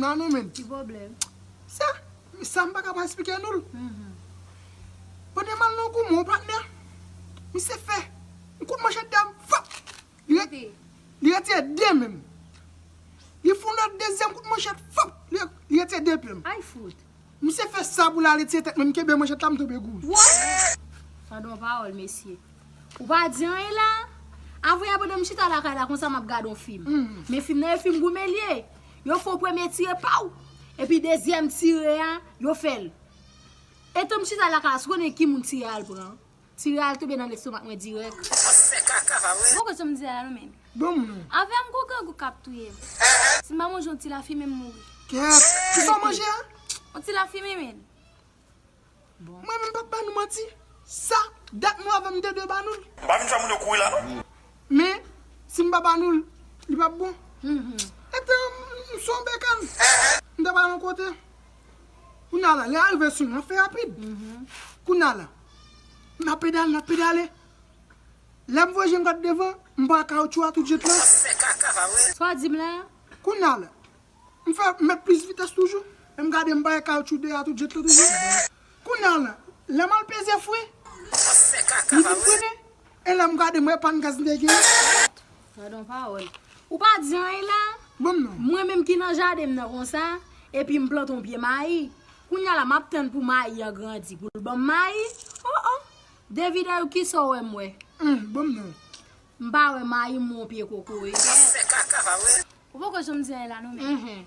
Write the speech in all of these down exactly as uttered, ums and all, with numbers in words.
Nan, non, men. Ki pwoblèm? Sa, sa m pa ka pa esplike nou l. Mhm. Pandan m al nan goumen yon patnè, misye fè yon kout manchèt dèyè m, fap! Li re- Epi, li retire de men m. Li fè yon lòt dezyèm kout manchèt, fap! Li, li retire de pye m. Ay fout. Misye fè sa pou l al retire tèt mwen, m kenbe manchèt la, m tonbe gou. Tande yon pawòl, mesye. Ou pa di anyen la? Avanyè pandan m chita lakay la konsa m ap gade yon fim. Mhm. Men fim nan e fim goumen l ye. Yo fè yon premye tire, paw! Epi dezyèm tire a, yo fè l. Etan m chita lakay la, si w konnen ki moun tire a al pran? Tire a al tonbe nan lestomak mwen dirèk. Ou konn sa m di a la, non, men. Bon, moun. Avè m gon grangou k ap touye m. Si m pa manje yon ti lafimen, m mouri. Kèt, ki sa w manje a? Yon ti lafimen, men. Mwen menm m p ap ba nou manti. Sa, dat mwen avè m te dwe ba nou l. M pa vin fè moun yo kouri la, non. Men, si m pa ba nou l, li p ap bon. Mhm. Etan m sou yon bekàn, m te pral yon kote. Kounye a la, lè a rive sou mwen, fè rapid. Mhm. Kounye a la, m ap pedale, m ap pedale. Lè m voye je m gade devan, m pran kawotchou a tout jet la. Sa w di m la? Kounye a la, m fè m met plis vitès toujou. Lè m gade, m pran kawotchou dèyè a tout jet la toujou. Kounye a la, lè m al peze fren, li vin frennen. E lè m gade, m wè pa n gaz m te gen. Gadon pawòl. Ou pa di anyen la? Bon, non. Mwen menm ki nan jaden m nan konsa, epi m plante yon pye mayi. Kounye a la, m ap tann pou mayi an grandi, pou l ban m mayi. Oh, oh. Devidayou, kisa w wè m wè? Hum, bon, non. M pa wè mayi, m wè yon pye kokoye. Sa fè kaka, pa vre? Ou poko janm di anyen la, non, men. Mhm.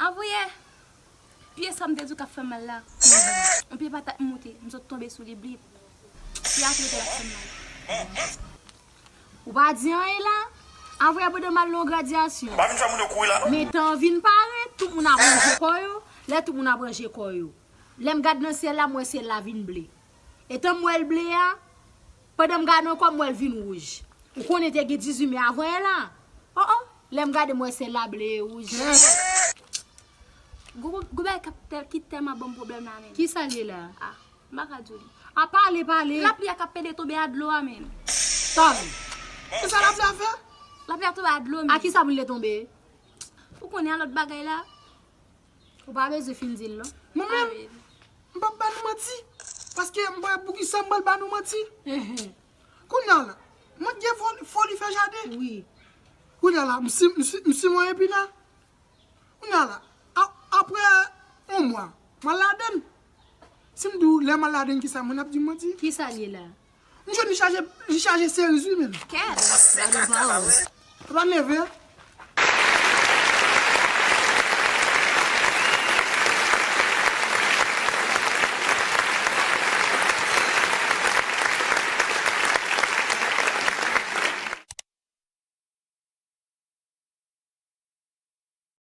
Avanyè, pye sa m te di w k ap fè m mal la. Yon pye patat m moute, m sot tonbe sou li blip. Pye a tou te l ap fè m mal. Ou pa di anyen la? Avanyè, pandan m al nan yon gradyasyon. M pa vin fè moun yo kouri la, non. Men tan vin pare, tout moun ap ranje kò yo. Lè tout moun ap ranje kò yo, lè m gad nan syèl la, m wè syèl la vin ble. Etan m wè l ble a, pandan m gade ankò, m wè l vin wouj. Ou konnen te gen dizuit me avanyè la? Oh, oh. Lè m gade, m wè syèl la ble e wouj. Gwo, gwo bagay k ap tèl, ki tèlman ban m pwoblèm la, men. Kisa l ye la? Ah, m pa ka di w li. A, pale, pale. Lapli a k ap pede tonbe a dlo a, men. Tann. Kisa lapli a fè? Lapli a tonbe a dlo, men. A kisa moun te tonbe? Ou konnen a lòt bagay la? Ou pa bezwen fin di l, non. Mwen menm, m p ap ba nou manti. Paske m pa wè poukisa m pral ba nou manti. Kounye a la, mwen gen foli, foli fè jaden. Wi. Kounye a la, m si, m si, m si mwen epi la. Kounye a la, a- apre yon mwa, m al ladan l. Si m di w lè m al ladan l, kisa moun ap di m manti? Kisa l ye la? M jwenn li chaje, li chaje seriz, wi, men. Kèt! Gadon pawòl. Sa pa nève,